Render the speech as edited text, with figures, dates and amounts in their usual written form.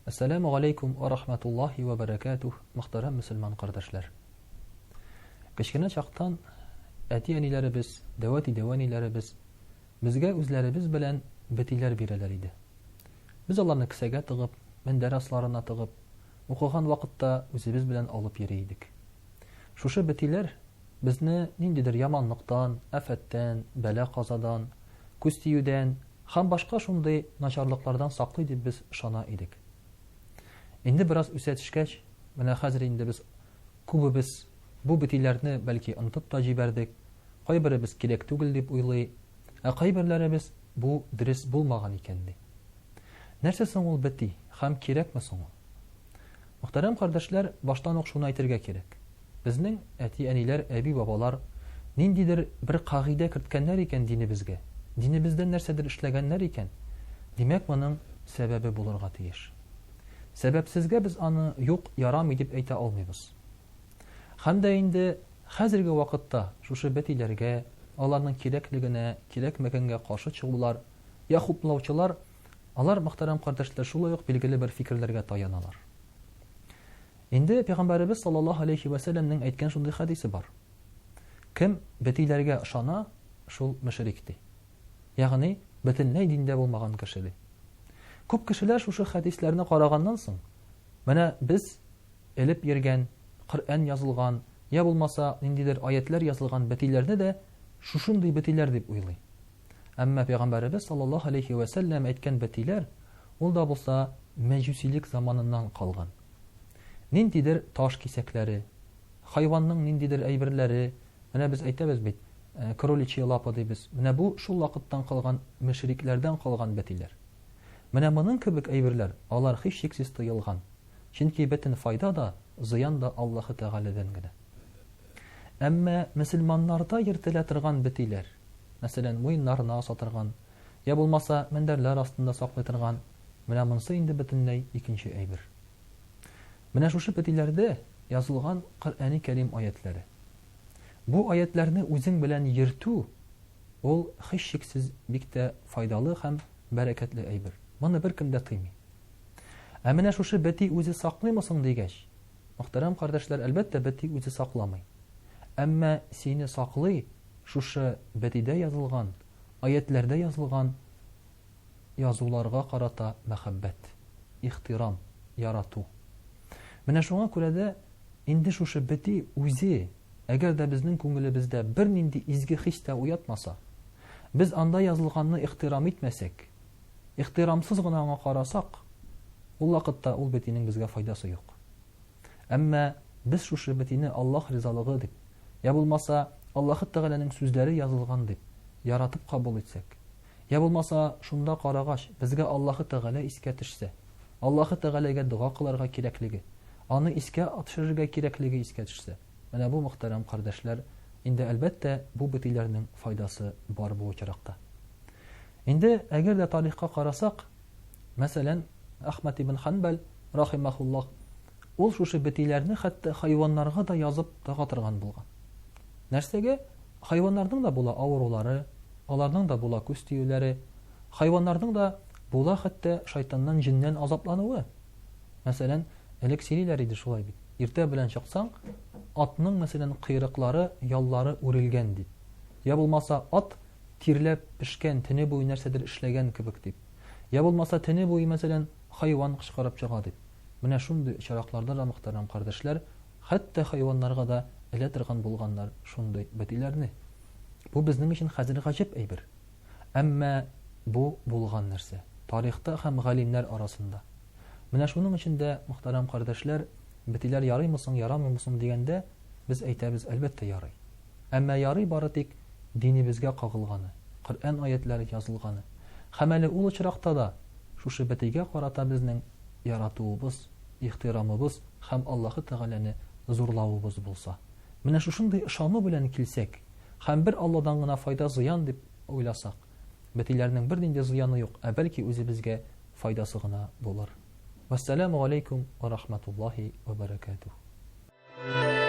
Әссәләмү галәйкүм вә рахмәтуллаһи вә бәрәкәтүһ, мөхтәрәм мөселман кардәшләр! Кечкенә чактан әти-әниләребез, дәү әти-дәү әниләребез безгә үзләребез белән бетиләр бирәләр иде. Без аларны кесәгә тыгып, мендәр асларына тыгып, укыган вакытта үзебез белән алып йөри идек. Шушы бетиләр безне ниндидер яманлыктан, афәттән, бәла-казадан, күз тиюдән, Һәм башка шундый начарлыклардан саклый дип без ышана идек. Инде бераз үсә төшкәч, менә хәзер инде без күбебез бу бетиләрне бәлки онытып та җибәрдек, кайберебез кирәк түгел дип уйлый, ә кайберләребез бу дөрес булмаган икән ди. Нәрсә соң ул бети һәм кирәкме соң ул? Мөхтәрәм кардәшләр, баштан ук шуны әйтергә кирәк. Безнең әти-әниләр, әби-бабалар ниндидер бер кагыйдә керткәннәр икән динебезгә, динебездән нәрсәдер эшләгәннәр икән, димәк, моның сәбәбе булырга тиеш. Сәбәпсезгә без аны юк, ярамый дип әйтә алмыйбыз. Һәм дә инде хәзерге вакытта шушы бәтиләргә, аларның кирәклегенә, кирәкмәгәнгә каршы чыгулар, я хуплаучылар, алар, мөхтәрәм кардәшләр, шулай ук билгеле бер фикерләргә таяналар. Инде Пәйгамбәребез саллаллаһу алейһи вә сәлләмнең әйткән шундый хәдисе бар. Кем бетиләргә ышана, шул мөшрик ди. Ягъни, бөтенләй диндә булмаган кеше ди. Күп кешеләр шушы хәдисләрне караганнан соң, менә без элеп йөргән, Коръән язылган, я булмаса ниндидер аятьләр язылган бетиләрне дә шушындый бетиләр дип уйлый. Әмма Пәйгамбәребез саллаллаһу алейһи вә сәлләм әйткән бетиләр, ул да булса мәҗүсилек заманыннан калган. Ниндидер таш кисәкләре, хайванның ниндидер әйберләре, менә без әйтәбез бит, кроличья лапа дибез, менә бу шул вакыттан калган мөшрикләрдән калган бетиләр. Менә моның кебек әйберләр, алар һичшиксез тыелган. Чөнки бөтен файда да, зыян да Аллаһы Тәгаләдән генә. Әмма мөселманнарда йөртелә торган бетиләр, мәсәлән, муеннарына аса торган, я булмаса, мендәрләр астында саклый торган, менә монсы инде бөтенләй икенче әйбер. Менә шушы бетиләрдә язылган Коръәни Кәрим аятьләре. Бу аятьләрне үзең белән йөртү, ул һичшиксез бик тә файдалы һәм бәрәкәтле әйбер. Моны беркем дә тыймый. Ә менә шушы бети үзе саклыймы соң дигәч, мөхтәрәм кардәшләр, әлбәттә, бети үзе сакламый. Әмма сине саклый шушы бетидә язылган, аятьләрдә язылган язуларга карата мәхәббәт, ихтирам, ярату. Менә шуңа күрә дә инде шушы бети үзе, әгәр дә безнең күңелебездә бернинди изге хис тә уятмаса, без анда язылганны ихтирам итмәсәк, Ихтирамсыз гына аңа карасак, ул вакытта ул бетинең безгә файдасы юк. Әмма без шушы бетине Аллаһ ризалыгы дип, я булмаса Аллаһы Тәгаләнең сүзләре язылган дип, яратып кабул итсәк, я булмаса шунда карагач, безгә Аллаһы Тәгалә искә төшсә, Аллаһы Тәгаләгә дога кылырга кирәклеге, аны искә төшерергә кирәклеге искә төшсә, менә бу, мөхтәрәм кардәшләр, инде әлбәттә, бу бетиләрнең файдасы бар бу очракта. Инде әгәр дә тарихка карасак, мәсәлән, Әхмәд ибн Хәнбәл, рахимахуллаһ, ул шушы бетиләрне хәтта хайваннарга да язып тага торган булган. Нәрсәгә? Хайваннарның да була авырулары, аларның да була күз тиюләре, хайваннарның да була хәтта шайтаннан, җеннән азаплануы. Мәсәлән, элек сөйлиләр иде шулай бит. Иртә белән чыксаң, атның, мәсәлән, койрыклары, яллары үрелгән дип. Я булмаса, ат тирләп пешкән, төне буе нәрсәдер эшләгән кебек дип. Я булмаса, төне буе, мәсәлән, хайван кычкырып чыга дип. Менә шундый очракларда да, мөхтәрәм кардәшләр, хәтта хайваннарга да элә торган булганнар шундый бәтиләрне. Бу безнең өчен хәзер гаҗәп әйбер. Әмма бу булган нәрсә. Тарихта һәм галимнәр арасында. Менә шуның өчен дә, мөхтәрәм кардәшләр, бетиләр ярыймы соң, ярамыймы соң дигәндә, без әйтәбез, әлбәттә, ярый. Әмма ярый бары тик динебезгә кагылганы, Коръән аятьләре язылганы. Һәм әле ул очракта да шушы бетигә карата безнең яратуыбыз, ихтирамыбыз һәм Аллаһы Тәгаләне зурлавыбыз булса. Менә шушындый ышану белән килсәк һәм бер Алладан гына файда-зыян дип уйласак, бетиләрнең бернинди зыяны юк, ә бәлки үзебезгә файдасы гына булыр. Вәссәламү галәйкүм вә рахматуллаһи вә бәрәкәтүһ.